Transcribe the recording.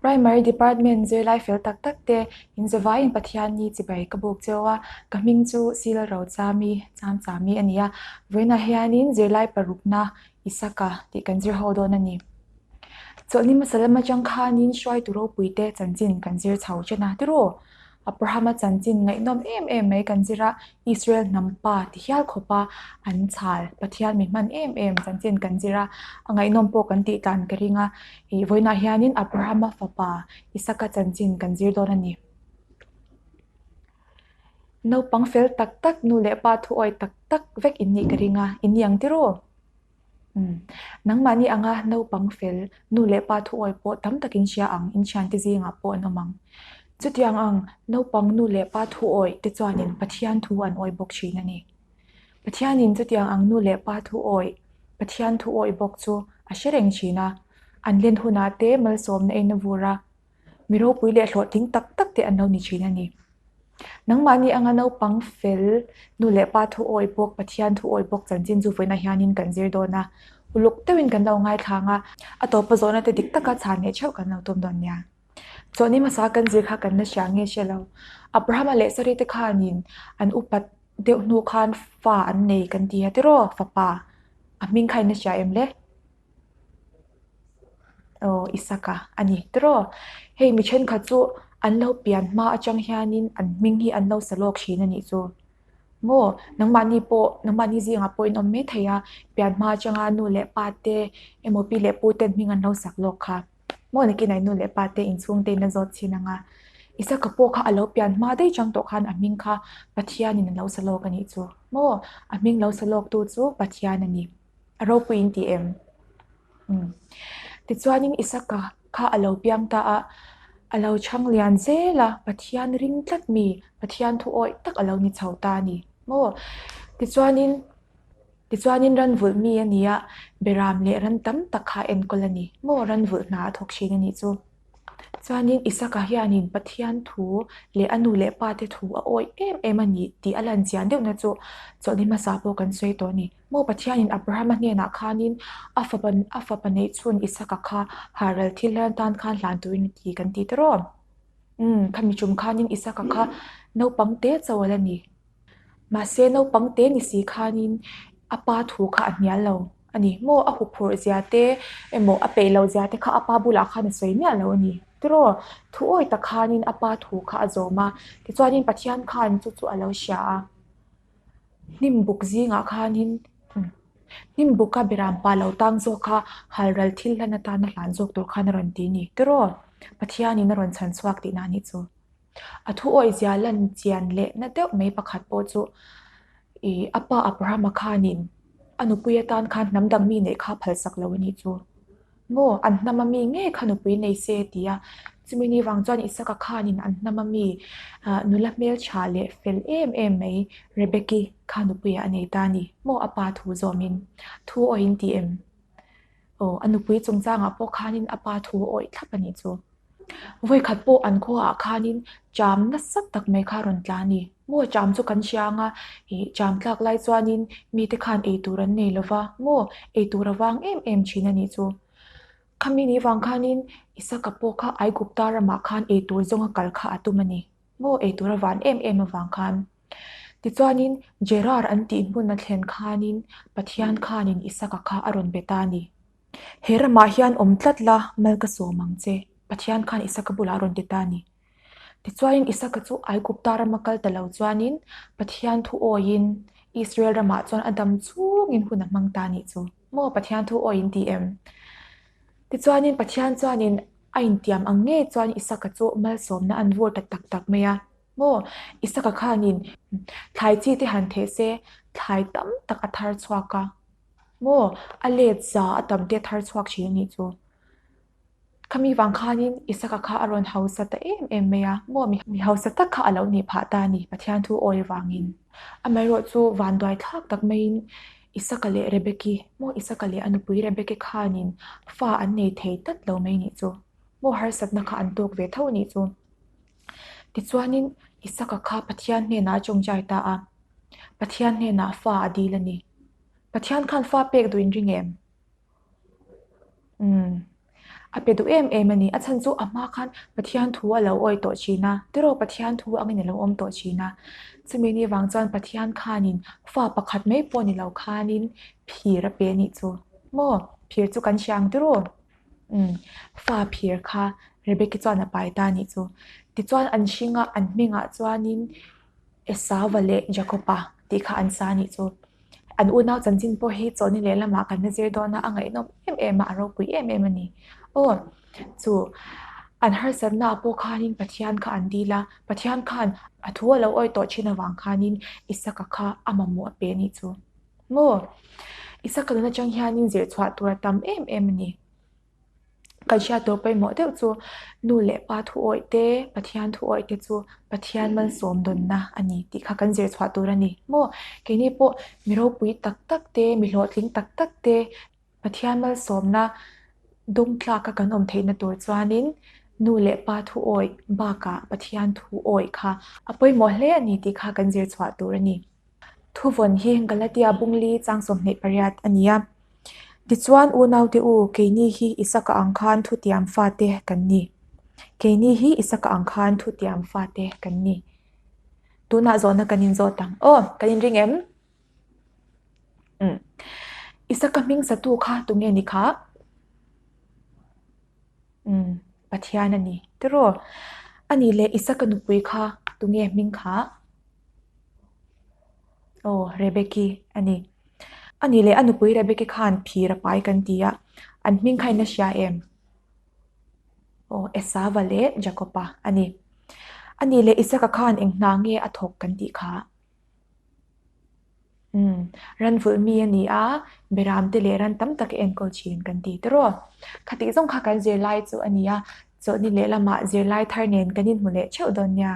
Primary Department zirlai fel tak tak te inzavaiin Pathianni chibai ka buk cheu a, ka hming chu Sil Rochami, Chamchami a ni a, vawiinah hianin zirlai parukna Isaka tih kan zir ho dawn a ni. Chawlhni hmasa lam atang khanin hruaitu ropuite chanchin kan zir chho chen a, tiraw? Abrahama chanchin ngaihnawm em em mai kan zir a, Israel hnam pa ti hial khawpa an chhal Pathian mi hman em em chanchin kan zir a, a ngaihnawm pawh kan tih tlan ka ring a, ih vawiinah hianin Abrahama fapa Isaka chanchin kan zir dawn a ni. Naupang fel tak tak nu leh pa thuawi tak tak vek in nih ka ring a, in ni ang tiraw? Umm. Nangmahni anga naupang fel, nu leh pa thuawi pawh tam takin hria ang, inthiante zingah pawh an awm ang. Chutiang ang naupang nu leh pa thuawi te chuanin Pathian thu an awi bawk thin a ni. Pathianin chutiang ang nu leh pa thuawi, Pathian thuawi bawk chu a hre reng thin a, an len hunah te malsawmna en a vur a, Mi ropui leh hlawhtling tak tak te an lo ni thin a ni. Nangmahni anga naupang fel, nu leh pa thu awi bawk, Pathian thu awi bawk chanchin chu vawiinah hianin kan zir dawn a. Uluk deuhin kan lo ngaithlang a, a tawpa zawhna te dik taka chhan leh theuh kan lo tum dawn nia. Chawhni hmasa kan zir kha kan la hria nge hre lo. Abrahama leh Sari te khanin an upat deuh hnu khan fa an nei kan ti a tiraw fapa a hming kha in la hria em le? Aw Isaka a ni tiraw? Hei mi thenkhat chu an lo pian hma atang hianin an hming hi an lo sa lawk thin a nih chu. Maw nangmahni pawh nangmahni zingah pawh in awm mai thei a, pian hma atanga nu leh pa te emaw pi leh pu ten hming an lo sak lawk kha. Maw nakinah nu leh pa te inchhung te in a zawt chin ang a. Isaka pawh kha a lo pian hma daih chang tawh khan a hming kha Pathianin a lo sa lawk a nih chu. Maw a hming lo sa lawk tu chu Pathian a ni. A ropui in ti em? Umm. Tichuanin Isaka kha a lo piang ta a, a lo chhang lian zel a, Pathian ring tlat mi, Pathian thu awih tak a lo ni chho ta a ni maw? Tichuanin, tichuanin ran vulh mi a ni a, Beram leh ran tam tak kha a enkawl a ni maw? Ran vulh hna a thawk thin a nih chu. Chuanin Isaka hianin Pathian thu leh a nu leh pa te thu a awih em em a ni tih a lan chian deuhna chu chawlhni hmasa pawh kan sawi tawh a ni. Maw Pathianin Abrahama hnenah khanin a fapa a fapa neih chhun Isaka kha haral thil hlan tan khan hlan turin a ti kan ti ta rawh. Umm khami tum khanin Isaka kha naupang te chauh a la ni. Mahse naupang te ni si khanin a pa thu kha a hnial lo a ni. Maw a huphurh zia te emaw a peih loh zia te kha a pa bulah khan a sawi miah lo a ni. Tiraw thu awi tak khanin a pa thu kha a zawm a, tichuanin Pathian khan chu chu a lo hria a. Hnim buk zingah khanin hnim buka beram pa lo tang zawk kha halral thil hlan atana hlan zawk tur khan a rawn ti a ni. Tiraw Pathianin a rawn chhan chhuak tihna a nih chu. A thu awihzia lan chian leh na deuh mai pakhat pawh chu ih a pa Abrahama khanin a nupui atan khan hnam dang mi neih kha phalsak lo a nih chu. Maw an hnama mi ngei kha nupui nei se ti a, chumi ni vang chuan Isaka khanin an hnama mi ah nula hmeltha leh fel em em mai Rebeki kha nupuiah a nei ta a ni. Maw a pa thu zawmin thu awiin ti em? Aw a nupui chungchangah pawh khanin a pa thu a awih thlap a nih chu. Vawikhat pawh an khuaah khanin cham nasa tak mai kha a rawn tla a ni. Maw cham chu kan hria ang a, ih cham tlak lai chuanin mite khan eitur an nei lova, maw eitur a vang em em thin a nih chu. Khami ni vang khanin Isaka pawh kha Aigupta ramah khan eitur zawnga kal kha a tum a ni. Maw eitur a van em em avang khan. Tichuanin Gerar an tih hmun a thlen khanin Pathian khanin Isaka kha a rawn be ta a ni. He ramah hian awm tlat la, mal ka sawm ang che, Pathian khan Isaka bulah a rawn ti ta a ni. Tichuanin Isaka chu Aigupta rama kal ta lo chuanin Pathian thu awiin Israel ramah chuan a dam chungin hun a hmang ta a nih chu. Maw Pathian thu awiin ti em? Tichuanin Pathian chuanin a intiam ang ngei chuan Isaka chu malsawmna an vur ta tak tak mai a. Maw Isaka khanin thlai chi te han theh se thlai tam tak a thar chhuak a. Maw a let za a tam te thar chhuak thin a nih chu. Khami vang khanin Isaka kha a rawn hausa ta em em mai a, maw mi hausa tak kha a lo nih phah ta a ni Pathian thu awi vangin. Amaherawh chu vanduai thlak tak maiin Isaka leh Rebeki, maw Isaka leh a nupui Rebeki khanin fa an nei thei tlat lo mai nih chu. Maw harsatna kha an tawk ve tho a nih chu. Tichuanin Isaka kha Pathian hnenah a tawngtai ta a. Pathian hnenah fa a dil a ni. Pathian khan fa pek duh in ring em? Umm. A pe duh em em a ni. A chhan chu a hma khan Pathian thu a lo awi tawh thin a, tiraw Pathian thu angin a lo awm tawh thin a. Chumi ni vang chuan Pathian khanin fa pakhat mai pawh ni lo khanin phir a pe a nih chu. Maw? Phir chu kan hria ang tiraw? Umm, fa phir kha Rebeki chuan a pai ta a nih chu. Tichuan an hringa an hmingah chuanin Esauva leh Jakoba tih kha an sa a nih chu. An unau chanchin pawh hi chawhni lehlamah kan la zir dawn a, a ngaihnawm em em a, a ropui em em a ni. Aw, chu an harsatnaah pawh khanin Pathian kha an dil a, Pathian khan a thu a lo awih tawh thin avang khanin Isaka kha a mamawh a pe a nih chu. Maw? Isaka nun atang hianin zir chhuah tur a tam em em a ni. Kan hriat tur pawimawh deuh chu nu leh pa thu awih te, Pathian thu awih te chu Pathian malsawm dawnna a ni tih kha kan zir chhuah tur a ni maw? Keini pawh mi ropui tak tak te, mi hlawhtling tak tak te Pathian malsawmna dawng tlaka kan awm theihna tur chuanin nu leh pa thu awih bakah Pathian thu awih kha a pawimawh hle a ni tih kha kan zir chhuah tur a ni. Thuvawn hi Galatia bungli chang 28 a ni a. Tichuan unaute u, keini hi Isaka ang khan thutiam fate kan ni. Keini hi Isaka ang khan thutiam fate kan ni. Tunah zawhna kan inzawt ang. Aw, kan inring em? Umm. Isaka hming satu kha tunge ni kha? Umm, Pathian a ni. Tiraw? Ani leh Isaka nupui kha tunge hming kha? Aw, Rebeki a ni. A nih leh a nupui Rebeki khan phir a pai kan ti a, an hming kha in la hria em? Aw, Esava leh Jakoba a ni. A nih leh Isaka khan eng hna nge a thawk kan tih kha? Umm, ran vulh mi a ni a, beram te leh ran tam tak a enkawl thin kan ti tiraw? Khatih zawng kha kan zirlai chu a ni a, chawlhni lehlamah zirlai thar nen kan inhmu leh theuh dawn nia.